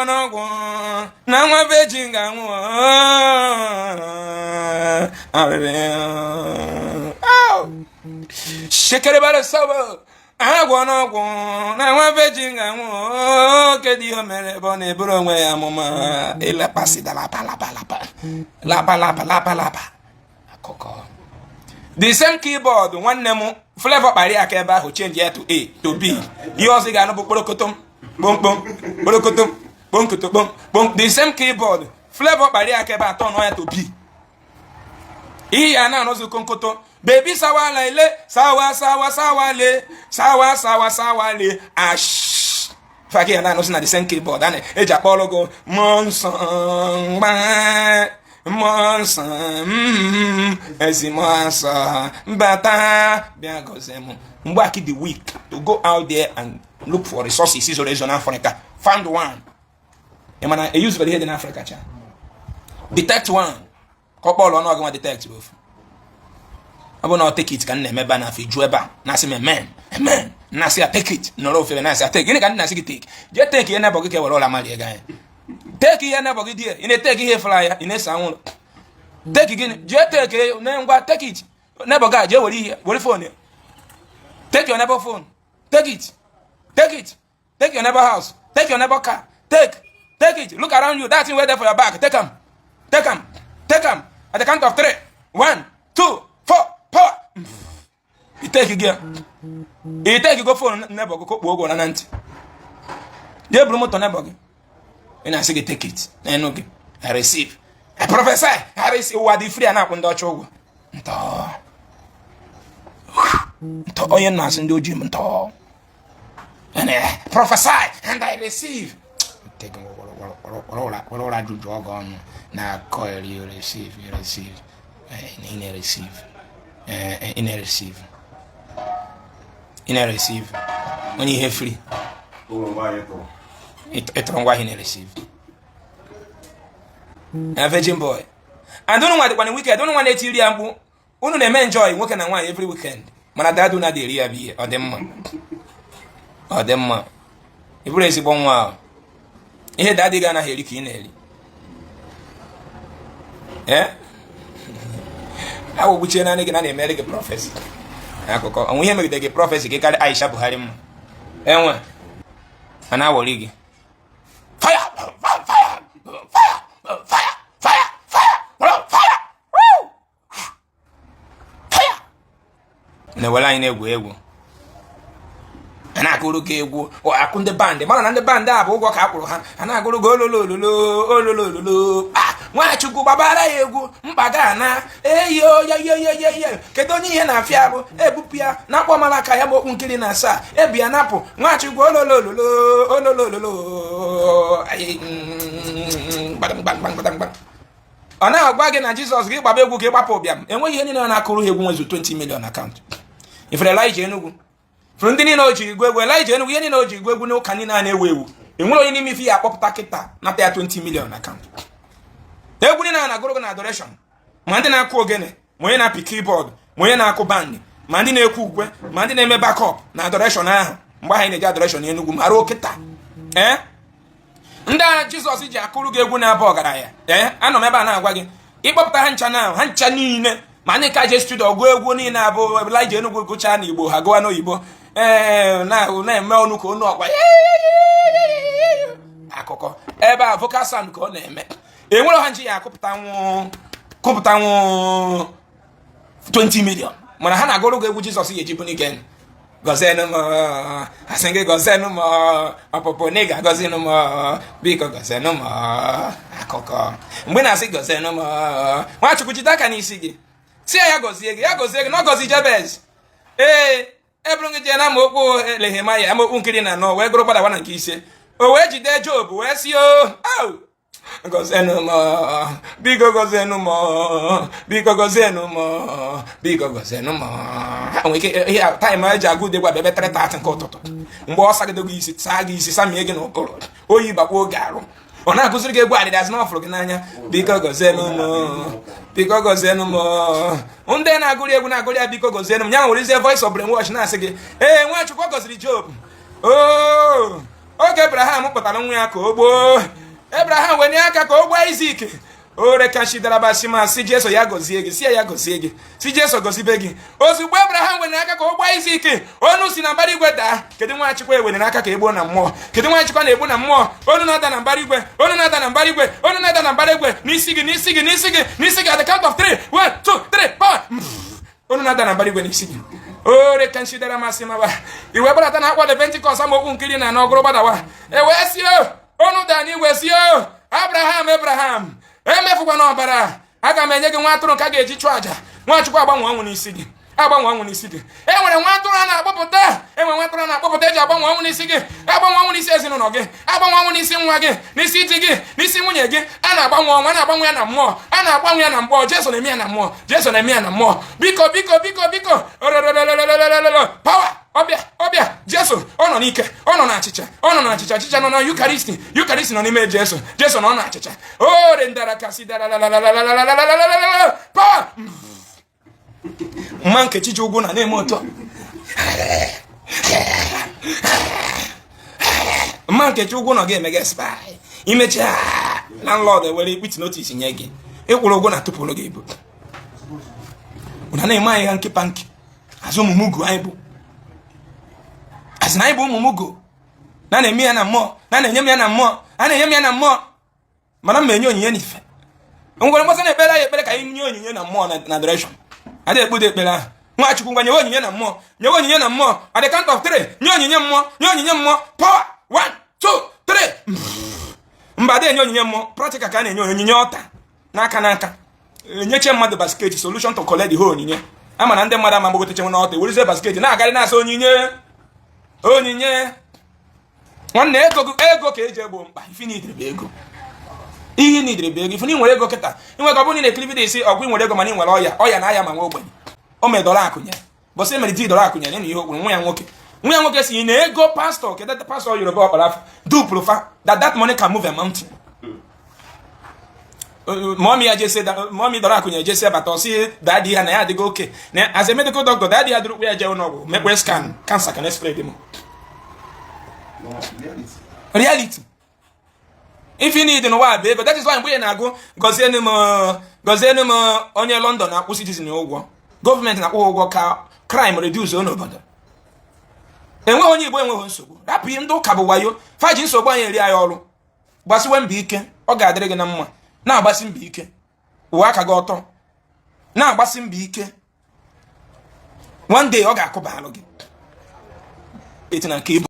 N'ọgwụ na nwa virgin ga-anwụ. Arịrị shekerebara sọbọ. Agwọ n'ọgwụ na nwa virgin ga-anwụ. Kedu ihe o mere ebe ọ na-eburu onwe ya amụma? Ịlepasịda lapa lapa lapa lapa lapa lapa lapa. Akụkọ the same keyboard, nwanne m, Flavor kpara aka ebe ahụ, change ya to A to B. Ihe ọzọ ị ga-anụ bụ kporokotom kpomkpom kporokotom kpomkoto kpom kpom. The same keyboard, Flavor kpara aka ebe atọ nọ ya to B. Ihe ya na-anụzi konkoto baby sawala ile sawa sawa sawa le sawa sawa sawa le ash faki ya na-anụzi na the same keyboard a na-eji akpọrọ gị mmụọ nsọ mgba mmụọ nsọ, ezi mmụọ nsọ mbata bịa gọzie m. Mgbe aki the week to go out there and look for resources zoro ezo n'Africa. Find one. Ị mana eyuzubere ihe dị n'Africa cha. Detect one ka ọ kpọọlụ ọnụ ọgụ nwa. Detect bụ ofu. Ọ bụ na ọ take it ka m na-eme ebe a na-afọ iju ebe a na-asị m amen, amen. Na-asị ya take it. Nọrọ ofere na-asị ya take. Gịnị ka m na-asị gị take? Jee take ihe neighbour gị ka ewere ụla mali ego anya. Take ihe neighbour gị die. Ị na-etake ihe fụrụ ya, ị na-ese anwụrụ. Take gịnị? Jee take na ngwa, take it. Neighbour gị a, jee were ihe, were phone ya. Take your neighbor phone. Take it, take it. Take your neighbor house. Take your neighbor car. Take, take it. Look around you. That thing wey there for your back, take am, take am, take am. At the count of three, one, two, four, power. You take gị, you take go phone neighbor gị, kpọọ ụgwọ na ntị. Jee buru moto neighbor gị. Ị na-asị gị take it n'enu gị. I receive, I prophesy, I receive. Ụwa dị free, a na-akwụ ndị ọcha ụgwọ. Ntọ ntọ, onye na-asị ndị ojii m ntọ. And I prophesy and I receive. Take were ụra juju ọgụ ọnụ na coil. You receive, you receive, ị na-receive, ị na-receive, ị na-receive. Onye ihe free. Ụmụ nwaanyị tụrụ. Ịtụrụ ngwa ahịa, na-receive na virgin boy. And unu nwa dịkwana weekend, unu nwa na-etiri ya mkpu. Unu na-eme enjoy nwoke na nwaanyị every weekend, mana dadu na eri ya bụ ihe. Ọ dị mma, ọ dị mma. Ị bụrụ ezigbo nwa ahụ, ihe daddy gị anaghị eri ka ị na-eri. Ee, awụgbuchie naanị gị na na-emere gị prophecy. Akụkọ onwe ihe megide gị prophecy gị karịa Aisha Buhari mma enwe a na-awọri gị. Fire, fire, fire, fire, fire, fire, fire, woo! Fire na-ewere anyị na-egwu egwu. A na-akụrụ gị egwu akụ ndị band mara na ndị band a bụ ụgwọ ka a kwụrụ ha. A na-agụrụ gị ololo ololo ololo ololo. Ah, Nwachukwu gbabara ya egwu mkpa ga na eyo ya ya ya ya ya. Kedu onye ihe na-afịa arụ ebupụ ya na akpọ mara aka ya bụ okpu nkiri na asaa ebi ya napụ Nwachukwu ololo ololo ololo ololo. Ayị, gbadam, gbam, gbam, gbadam, gbam. Ọ na-agwa gị na Jizọs gị gbaba egwu ka ị gbapụ ụbịam. Enweghị ihe niile ọ na-akụrụ ha egwu nwezu 20 million account. Ifere Elijah Enugwu fụrụ ndị niile o ji igwe egwu. Elijah Enugwu, ihe niile o ji igwe egwu n'ụka niile a na-ewu ewu, enwere onye n'ime ife ya akpọpụta kịta nata ya 20 million account. Egwu niile a na-agụrụ gị na adoration, ma ndị na-akụ ogene, ma onye na-apị keyboard, ma onye na-akụ band, ma ndị na-ekwu ukwe, ma ndị na-eme backup na adoration ahụ, mgbe anyị na-eji adoration n'Enugwu ma ruo kịta, ee, ndị agha Jizọs ji akụrụ gị egwu na-aba ọgaranya. Ee, anọ m ebe a na-agwa gị, ịkpọpụta ha ncha na ha ncha niile, ma ndị ka je studio gụọ egwu niile abụ Elijah Enugwu gụchaa na Igbo, ha gụwa n'oyibo. Ee, na-eme ọnụ ka onu ọkwa. Akụkọ ebe a, vocal sound ka ọ na-eme. Enwere ha nji ya akụpụtanwụ kụpụtanwụ 20 million, mana ha na-agụrụ gị egwu Jizọs ya eji buni gị. Gọzienụ m, asị gị gọzienụ m. Ọpụpụ na ị ga-agọzinụ m, biko gọzienụ m. Akụkọ mgbe ị na-asị gọzienụ m, Nwachukwu jide aka n'isi gị si ya, ya gọzie gị, ya gọzie gị na ọ gọzi Jebez. Ee, eburu gị jee na amaokwu Nehemaya, amaokwu nkiri na anọ, wee gụrụ gbadawa na nke 5. O wee jide Job wee si o au gọzienụ m, biko gọzienụ m, biko gọzienụ m, biko gọzienụ m. Nwere ike ihe time eji agụ ude gwa ebe 3:30 nke ụtụtụ, mgbe ọ sagidego gị isi, saa gị isi, samie gị n'ụkpụrụ oyi, bakwa oge arụ, ọ na-akụziri gị egwu adịdị azụ na ọ fụrụ gị n'anya. Biko gọzienụ m, biko gọzienụ m. Ndị na-agụrị egwu na-agụrị ya, biko gọzienụ m. Ya werezie voice of brainwash na-asị gị, ee, Nwachukwu ọ gọziri Job. Oo. Oge Abraham kpọtara nwa ya ka o gbuo, Abraham wenye aka ka o gbuo Isaac. Ore kashidarabasima si Jesu ya gọzie gị, si ya ya gọzie gị, si Jesu gọzibe gị. Ozugbo Abraham wenere aka ka o gbuo Isaac, onu si na mbara igwe daa. Kedu Nwachukwu ewenere aka ka egbuo na mmụọ? Kedu Nwachukwu na-egbu na mmụọ? Onu na-ada na mbara igwe, onu na-ada na mbara igwe, onu na-ada na mbara igwe n'isi gị, n'isi gị, n'isi gị, n'isi gị. At the count of 3, 1, 2, 3, 4, onu na-ada na mbara igwe n'isi gị. Ore kanshidara masị maba iwe gbadata na akwa Pentikọst, amaokwu nkiri na n'ọgụrụ gbadawa. E wee si onu daa n'igwe si o Abraham, Abraham, emefukwana ọbara, aga m enye gị nwa atụrụ ka a ga-eji chụọ àjà. Nwachukwu agbanwe ọnwụ n'isi gị, agbanwe ọnwụ n'isi gị. E nwere nwa atụrụ a na-akpọpụta, e nwere nwa atụrụ a na-akpọpụta eji agbanwe ọnwụ n'isi gị, agbanwe ọnwụ n'isi ezinụlọ gị, agbanwe ọnwụ n'isi nwa gị, n'isi di gị, n'isi nwunye gị. A na-agbanwe ọnwụ, a na-agbanwe ya na mmụọ, a na-agbanwe ya na mmụọ. Jesu na-eme ya na mmụọ, Jesu na-eme ya na mmụọ. Biko, biko, biko, biko, ororororororororo power ọbịa, ọbịa. Jesu ọ nọ n'ike, ọ nọ na achịcha, ọ nọ na achịcha. Achịcha nọ na Eucharisti, Eucharisti nọ n'ime Jesu, Jesu nọ na achịcha. Ore ndara kasị daralalalalalalalalalalala power. Mma Nkechi ji ụgwọ na na-eme otu a. Mma Nkechi ụgwọ nọ ga-eme gị spy imechi, landlord ewere quit notice nye gị, ịkwụrụ ụgwọ na tụpụrụ gị ibu. Ụna na-eme anyị ha nkịpa nkị azụ ụmụ mugu anyị bụ, azụ na anyị bụ ụmụ mugu na na-eme ya na mmụọ, na na-enye m ya na mmụọ, a na-enye m ya na mmụọ, mana m enye onyinye n'ife ngwere mgbasa na ekpere anyị ekpere ka anyị nye onyinye na mmụọ na adoration. Adị ekpudo ekpere ahụ. Nwachukwu, ngwa, nyewe onyinye na mmụọ, nyewe onyinye na mmụọ. At the count of three, nye onyinye mmụọ, nye onyinye mmụọ. Power, one, two, three. Mba, adị enye onyinye mmụọ practical ka a na-enye onyinye ọta n'aka n'aka, enyeche mmadụ basket solution to collect the whole onyinye. Ama na ndị mmadụ ama gbagoteche n'ọta, ewerezie basket na-agarị na-asa onyinye, onyinye. Nwanne, ego, ego ka eji egbo mkpa. Ife nidiri bụ ego, ihe nidiri bụ ego. Ife na ị nwere ego kịta inwe ka ọ bụrụ na ị na-ekiri video isi ọgwụ, ị nwere ego mana ị nwere ọya, ọya na aya ma nwa ogbenye o medọrọ akụnye bọsị emere di dọrọ akụnye na ihe okpuru nwa ya nwoke. Nwa ya nwoke si na ego pastọ, kedu pastọ Yoruba ọkpara afọ dupụrụ fa, that that money can move a mountain. Mommy ya jese, mommy dọrọ akụnye jese bata, ọsị daddy ya na ya adịgo oke na as a medical doctor, daddy ya dụrụkwa ya jee ụlọọgwụ mekwe scan, cancer can spread m. Reality, if you need n'ụwa bụ ego. That is why mgbe ị na-agụ gọzienụ m, gọzienụ m, onye London na-akwụ citizen ụgwọ, gọọmenti na-akwụ ụgwọ ka crime reduce n'obodo. Enweghị onye Igbo enweghị nsogbu. Rapụ ihe ndị ụka bụ wayo faji nsogbu anyị eri anyị ọrụ. Gbasiwe mbọ ike, ọ ga-adịrị gị na mma. Na-agbasi mbọ ike, ụwa aka gị ọtọ. Na-agbasi mbọ ike, one day ọ ga-akụba alụ gị etu na nke ibu.